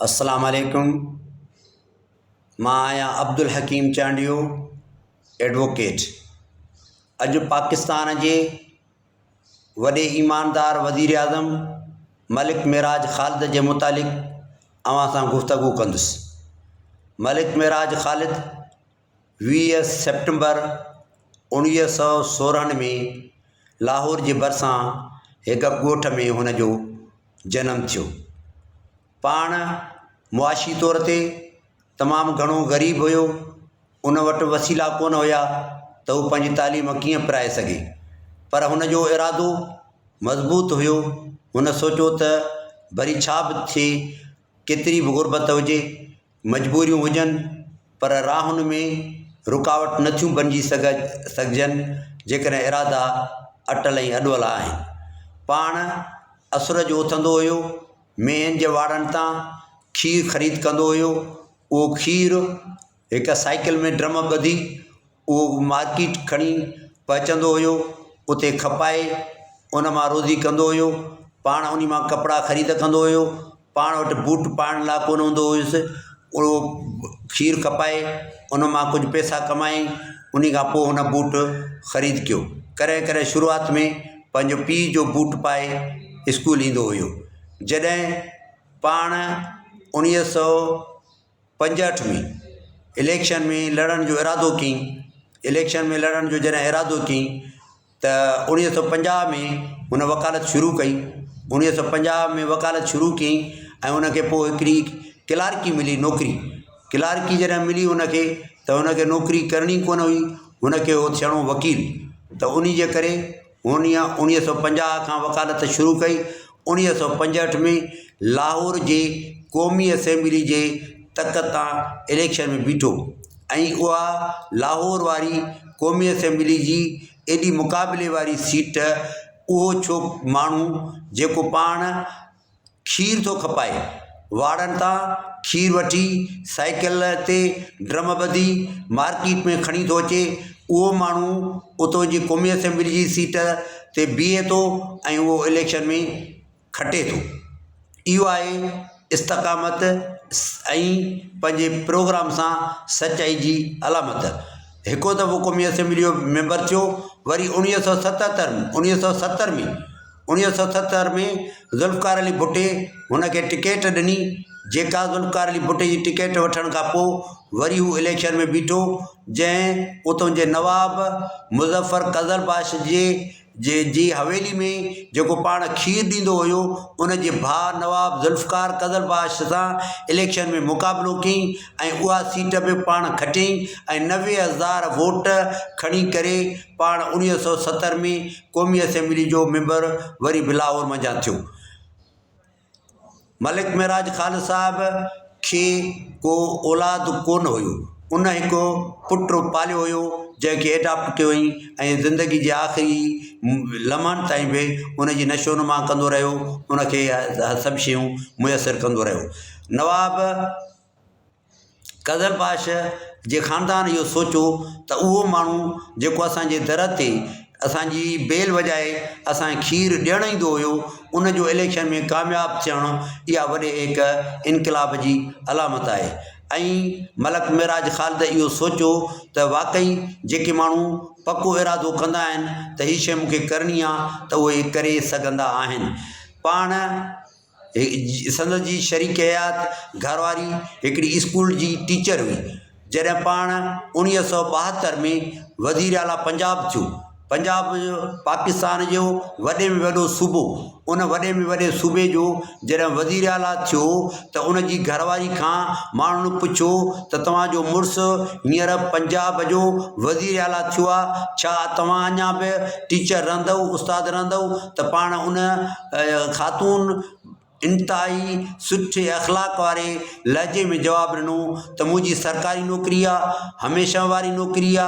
السلام عليڪم مان آهيان عبدالحڪيم چانڊيو ايڊووڪيٽ اڄ پاڪستان جي وڏي ايماندار وزير اعظم ملڪ معراج خالد جي متعلق اوهان سان گفتگو ڪندس ملڪ معراج خالد 20 سيپٽمبر 1916 ۾ لاهور جي ڀرسان هڪ ڳوٺ ۾ هن جو جنم ٿيو. پاڻ معاشي طور تي تمام گهڻو غريب هيو. ان وٽ وسيلا ڪونه هيا ته هو پنهنجي تعليم ڪيئن پرائي سگهي. پر هن جو ارادو مضبوط هيو. هن سوچيو ته ڀلي ڇا به ٿئي، ڪيتري به غربت هجي، مجبوريون هجن پر راهن ۾ رڪاوٽ نٿيون بنجي سگهجن جيڪڏهن ارادا اٽل ۽ اڏول آهن. پاڻ اسر جو اٿندو هيو، مينهن جي واڙن تان کير خريد ڪندو هيو، اهو کير هڪ سائيڪل ۾ ڊرم ٻڌي اهو مارڪيٽ کڻي پهچندو هيو، اتي کپائي ان مان روزي ڪندو هيو، پاڻ انهي مان ڪپڙا خريد ڪندو هيو، پاڻ وٽ بوٽ پائڻ لاءِ ڪونه هوندو هيس، اهو کير کپائي ان مان ڪجهه پئسا ڪمائي انهي کان پوءِ هن بوٽ خريد ڪيو. ڪڏهن ڪڏهن شروعات ۾ پنهنجو پيءُ جو بوٽ پائي اسڪول ايندو هيو. جڏهن پاڻ اڻويهه سؤ 65 ۾ اليڪشن ۾ لڙڻ جو ارادو ڪيائين، اليڪشن ۾ لڙڻ جو جڏهن ارادو ڪيائين ته 1950 ۾ هن وڪالت شروع ڪئي، 1950 ۾ وڪالت شروع ڪيائين ۽ ان کي پوءِ هڪڙي ڪلارڪي ملي نوڪري، ڪلارڪي جڏهن ملي هن کي ته هن کي نوڪري ڪرڻي ڪونه هئي، هن کي هو ٿيڻو وڪيل ته ان جي ڪري هن 1950 کان وڪالت شروع ڪئي. 1965 ۾ لاهور جي قومي اسيمبلي جي تڪ تان اليڪشن ۾ بيٺو ۽ اها لاهور واري قومي اسيمبلي جي ايڏي مقابلي واري سيٽ اهو ڇو ماڻهو جيڪو پاڻ کير ٿو کپائي، واڙن تان کير وٺي سائيڪل تي ڊرم ٻڌي مارڪيٽ ۾ کڻي ٿو اچي، اهو ماڻهو اتو جي قومي اسيمبلي جي سيٽ تي بيهي ٿو ۽ اهو اليڪشن ۾ کٽي ٿو. اهو آهي استقامت ۽ پنهنجي پروگرام سان سچائي جي علامت. هڪو دفعو قومي اسيمبلي جو ميمبر ٿيو وري 1977 1970 ۾ 1970 ۾ ذوالفقار علي ڀٽي هن کي ٽڪيٽ ڏني جيڪا ذوالفقار علي ڀٽي جي ٽڪيٽ وٺڻ کان پوءِ وري هو اليڪشن ۾ بيٺو جنهن اتان جي نواب مظفر قزلباش جي جي جي حويلي ۾ جيڪو پاڻ کير ڏيندو هيو ان جي ڀاءُ نواب ذوالفقار قزلباش سان اليڪشن ۾ مقابلو ڪيائين ۽ اها سيٽ به پاڻ کٽيائين ۽ 90,000 ووٽ کڻي ڪري پاڻ 1970 ۾ قومي اسيمبلي جو ميمبر وري به لاهور منجهان ٿيو. ملڪ معراج خالد صاحب کي ڪو اولاد ڪونه هيو. ان هڪ پٽ پاليو هيو جنهن کي ايڊاپٽ ڪيو هئائين ۽ زندگي جي آخري لمحن تائين به ان جي نشو نما ڪندو رهيو. ان کي سڀ شيون ميسر ڪندو رهيو. نواب قزلباش جي خاندان اهو سوچيو ته اهو ماڻهو جيڪو اسان جي در تي اسان جي بيل وڄائي اسان کي کير ڏيڻ ايندو هيو ان جو اليڪشن ۾ ڪامياب ٿيڻ اها وڏي هڪ انقلاب جي علامت آهي ۽ ملڪ معراج خالد اهو سوچيو ته واقعي جيڪي ماڻهو پڪو ارادو ڪندا آهن ته هي شيء مون کي ڪرڻي آهي ته اهي ڪري سگهندا آهن پاڻ سندس جي شريڪ حيات گهر واري هڪڙي اسڪول جي ٽيچر هئي. جڏهن پاڻ 1972 ۾ وزير اعليٰ پنجاب ٿيو. پنجاب پاڪستان جو وڏي ۾ وڏو صوبو ان وڏي ۾ وڏي صوبي جو جڏهن وزير اعليٰ ٿيو ته ان جي گهر واري کان ماڻهن پڇيو ته توهان جو مڙس هينئر پنجاب جو وزير اعليٰ ٿيو آهي ڇا توهان اڃا به ٽيچر رهندؤ استاد رهندؤ ته پاڻ ان خاتون انتهائي سٺي اخلاق واري لهجي ۾ جواب ڏنو ته منهنجي سرڪاري نوڪري آ هميشه واري نوڪري آ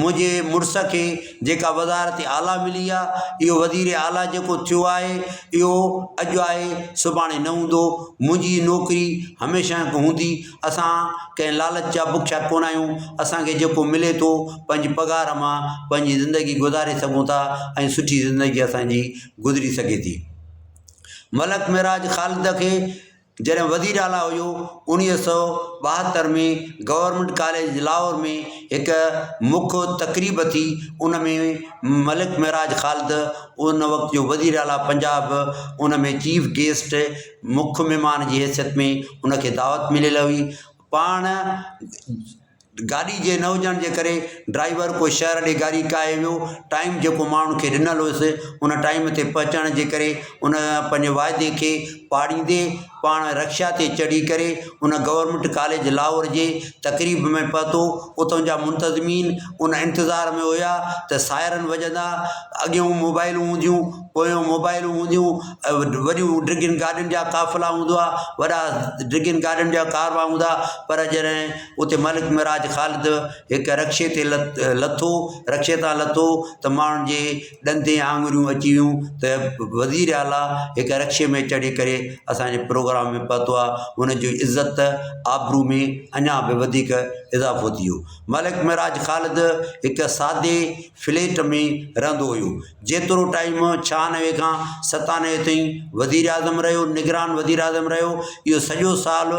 منهنجي مڙس کي جيڪا وزارت اعليٰ ملي آ اهو وزير اعليٰ جيڪو ٿيو آهي اهو اڄ آهي سڀاڻي نه هوندو منهنجي نوڪري هميشه هوندي اسان ڪنهن لالچ جا بکيا ڪونه آهيون اسان کي جيڪو ملي ٿو پنهنجي پگهار مان پنهنجي زندگي گذاري سگهون ٿا ۽ سٺي زندگي اسان جي گذري سگهي ٿي. ملڪ معراج خالد کي جڏهن وزير اعليٰ هيو 1972 ۾ گورنمينٽ ڪاليج لاهور ۾ هڪ مک تقريب ٿي ان ۾ ملڪ معراج خالد ان وقت جو وزير اعليٰ پنجاب ان ۾ چيف گيسٽ مک مهمان جي حيثيت ۾ ان کي دعوت مليل هئي. پاڻ گاڏي جي نه هجڻ جي ڪري ڊرائيور ڪو شهر ڏي گاڏي ڪاهي ويو ٽائيم جيڪو ماڻهن کي ڏنل هيس ان ٽائيم تي پهچڻ جي ڪري ان پنهنجي واعدي کي پاڙيندي پاڻ رڪشا تي چڙهي ڪري ان گورنمينٽ ڪاليج لاهور جي تقريب ۾ پهتو اتان جا منتظمين ان انتظار ۾ هيا ته سائرن وڄندا اڳيون موبائلون هونديون پويون موبائلون هونديون وڏيون ڊگهين گاڏين جا قافلا هوندا وڏا ڊگهين گاڏين جا ڪاروان هوندا پر جڏهن اتي ملڪ معراج خالد هڪ رڪشي تي لٿو رڪشي تان لٿو ته ماڻهن جي ڏندين آڱريون اچي ويون ته وزير اعليٰ هڪ رڪشي ۾ چڙهي ڪري اسانجي پروگرام ۾ پهتو آهي هن جي عزت آبرو ۾ اڃا به وڌيڪ اضافو ٿي ويو ملڪ معراج خالد هڪ سادي فليٽ ۾ رهندو هيو جيترو ٽائيم 96 کان 97 تائين وزيراعظم رهيو نگران وزيراعظم رهيو اهو سڄو سال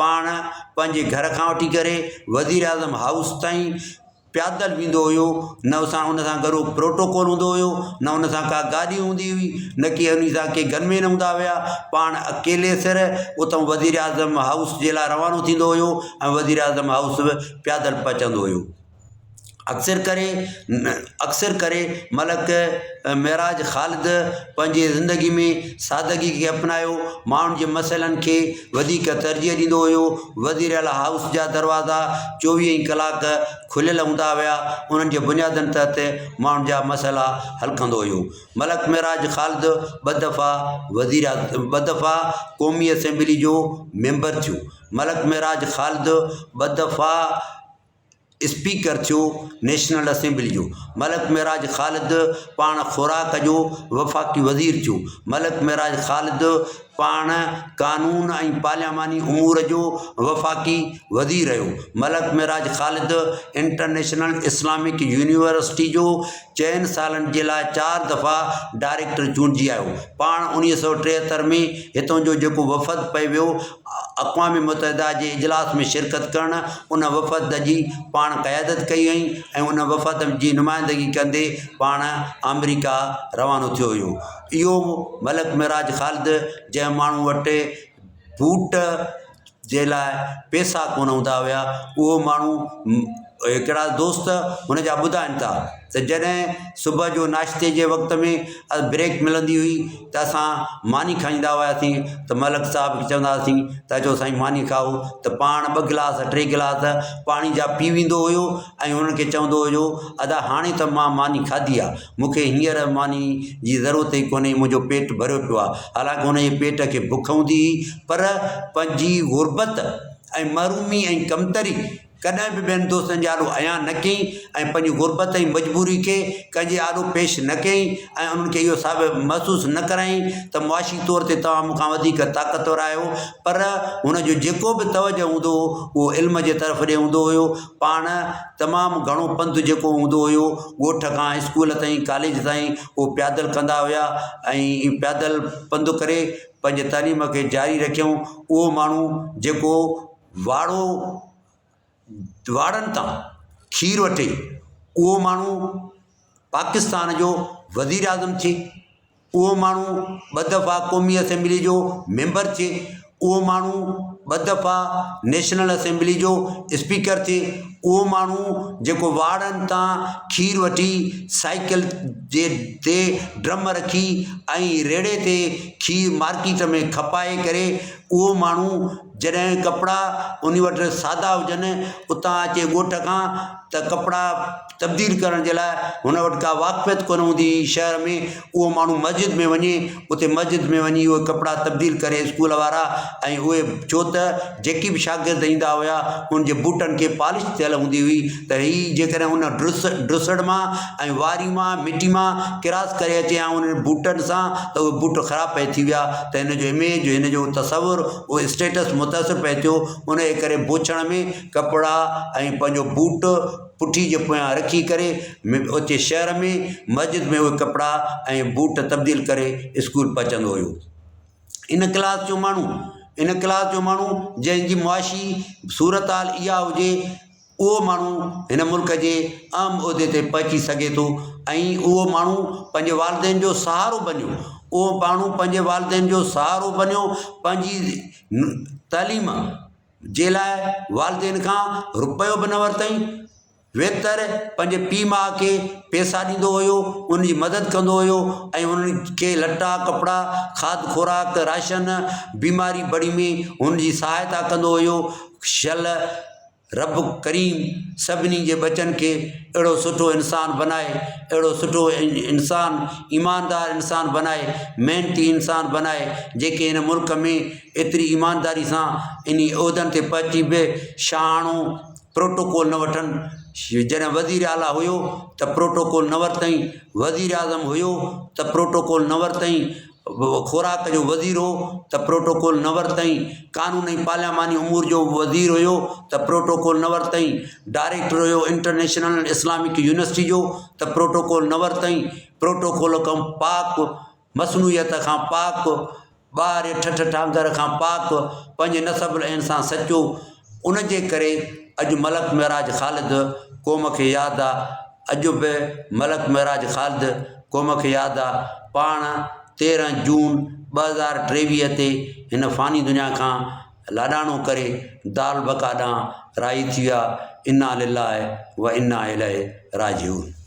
پاڻ پنهنجي گهر کان وٺي ڪري وزيراعظم هائوس تائين پيادل ويندو هيو نه اسان ان سان گڏ پروٽوڪول هوندو هيو نه ان سان ڪا گاڏي هوندي هئي نه ڪي ان سان ڪي گن مين هوندا هيا پاڻ اڪيلي سر اتان وزيراعظم هائوس جي لاء روانو ٿيندو هيو ۽ وزيراعظم هائوس به پيادل پهچندو هيو. اڪثر ڪري اڪثر ڪري ملڪ معراج خالد پنهنجي زندگي ۾ سادگي کي اپنايو ماڻهن جي مسئلن کي وڌيڪ ترجيح ڏيندو هيو وزير اعليٰ هائوس جا دروازا چوويهه ئي ڪلاڪ کليل هوندا هيا انهن جي بنيادن تحت ماڻهن جا مسئلا حل ڪندو هيو ملڪ معراج خالد ٻه دفعا وزير ٻه دفعا قومي اسيمبلي جو ميمبر ٿيو ملڪ معراج خالد ٻه دفعا اسپيڪر ٿيو نيشنل اسيمبلي جو. ملڪ معراج خالد پاڻ خوراڪ جو وفاقي وزير ٿيو. ملڪ معراج خالد پاڻ قانون ۽ پارلياماني امور جو وفاقي وزير رهيو. Malik Meraj Khalid international Islamic university جو چئن سالن جي لاء چار دفعا ڊائريڪٽر چونڊجي آيو. پاڻ 1973 ۾ هتان جو جيڪو وفد پئي ويو اقوام متحده جي اجلاس ۾ شرڪت ڪرڻ ان وفد جي پاڻ قيادت ڪئي هئائين ۽ ان وفد جي نمائندگي ڪندي پاڻ آمريڪا روانو ٿيو هيو. اهو ملڪ معراج خالد جنهن ماڻهو وٽ بوٽ جي لاء پئسا ڪونه هوندا هيا اهو ماڻهو هڪڙا دوست هن جا ٻڌائين ٿا ته جڏهن صبح جو ناشتي جي وقت ۾ بريڪ ملندي هئي ته اسان ماني کائيندا هئاسين ته ملڪ صاحب کي چوندا هئاسين ته اچو سائين ماني کائو ته پاڻ ٻه گلاس ٽي گلاس پاڻي جا پي ويندو هيو ۽ انهن کي چوندو هيو ادا هاڻي ته مان ماني کاڌي آهي مون کي هينئر ماني جي ضرورت ئي ڪونهي منهنجو پيٽ ڀريو پيو آهي حالانڪه هن جي پيٽ کي بک هوندي هئي پر پنهنجي غربت ۽ محرومي ۽ ڪمتري ڪڏهن به ٻين دوستن جي آڏو عيان نه ڪيائين ۽ پنهنجي غربت ۽ مجبوري کي ڪنهن جي آڏو پيش نه ڪيائين ۽ انهن کي اهو ثابت محسوس نه ڪرايائين ته معاشي طور تي توهان مون کان وڌيڪ طاقتور آهيو پر هن جو جيڪو به توجهه هوندو هو اهو علم جي طرف ڏي هوندو هيو پاڻ تمام گهڻو پنڌ جيڪو هوندو هيو ڳوٺ کان اسڪول تائين ڪاليج تائين اهو پيادل ڪندا هيا ۽ پيادل پنڌ ڪري پنهنجي تعليم کي جاري رکيائون اهو ماڻهو جيڪو واڙو واڙن تان کير وٺي اهو ماڻهو پاڪستان جو وزير اعظم ٿئي اهو ماڻهو ٻه دفعا قومي اسيمبلي جو ميمبر ٿئي اهو ماڻهو ٻه دفعا نيشنل اسيمبلي جو اسپيڪر ٿئي اهو ماڻهو جيڪو واڙن تان کير وٺي سائيڪل جي تي ڊرم رکي ۽ ريڙهي تي کير مارڪيٽ ۾ کپائي ڪري اهو ماڻهو جڏهن ڪپڙا ان وٽ سادا هجن اتان اچي ڳوٺ کان ته ڪپڙا تبديل ڪرڻ جي لاء هن وٽ ڪا واقفيت ڪونه هوندي هئي شهر ۾ اهو ماڻهو مسجد ۾ وڃي اتي مسجد ۾ وڃي اهي ڪپڙا تبديل ڪري اسڪول وارا ۽ اهي ڇو ته جيڪي به شاگرد ايندا هيا ان جي بوٽن کي پالش ٿيل هوندي هئي ته هي جيڪڏهن ان ڊرس ڊسڙ مان ۽ واري مان مٽي مان ڪراس ڪري اچي ها انهن بوٽن سان ته اهي بوٽ خراب پئي ٿي ويا ته هن جو اميج هن جو تصور اهو اسٽيٽس متاثر پئي ٿيو ان جي ڪري بوڇڻ ۾ ڪپڙا ۽ پنهنجو بوٽ پٺي جي پويان رکي ڪري اتي شهر ۾ مسجد ۾ اهي ڪپڙا ۽ بوٽ تبديل ڪري اسڪول پهچندو هيو. ان ڪلاس جو ماڻهو ان ڪلاس جو ماڻهو جنهن جي معاشي صورتحال اها هجي اهو ماڻهو هن ملڪ جي اهم عهدي تي پهچي سگهي ٿو ۽ اهو ماڻهو پنهنجي والدين جو سهارو بنيو اهو ماڻهو پنهنجي والدين جو سهارو بنيو پنهنجي تعليم جي لاء والدين کان رپيو به نه ورتائين ويتر پنهنجي پيء ماء کي پئسا ڏيندو هيو ان جي مدد ڪندو هيو ۽ انهن کي لٽا ڪپڙا کاڌ خوراڪ راشن بيماري بڙي ۾ هن جي سهائتا ڪندو هيو شل رب ڪريم سڀني جي ٻچن کي اهڙو سٺو انسان بنائي اهڙو سٺو انسان ايماندار انسان بنائي محنتي انسان بنائي جيڪي هن ملڪ ۾ ايتري ايمانداري سان انهي عهدن تي پهچي به شاهاڻو پروٽوڪول نه وٺن جڏهن وزير اعليٰ هيو ته پروٽوڪول نه ورتائين وزير اعظم هيو ته پروٽوڪول نه ورتائين خوراڪ جو وزير هو ته پروٽوڪول نه ورتائين، قانون ۽ پارلياماني امور جو وزير هيو ته پروٽوڪول نه ورتائين، ڊائريڪٽر هيو انٽرنيشنل اسلامڪ يونيورسٽي جو ته پروٽوڪول نه ورتائين، پروٽوڪول کان پاڪ، مصنوعيت کان پاڪ، ٻاهرين ٺٺ ٺانگر کان پاڪ، پنهنجي نسب العين سان سچو، ان جي ڪري اڄ ملڪ معراج خالد قوم کي ياد آ. اڄ به ملڪ معراج خالد قوم کي ياد آ، پاڻ 13 جون 2023 تي هن فاني دنيا کان لاڏاڻو ڪري دارالبقا ڏانهن راهي ٿي ويا، انا لله وانا اليه راجعون.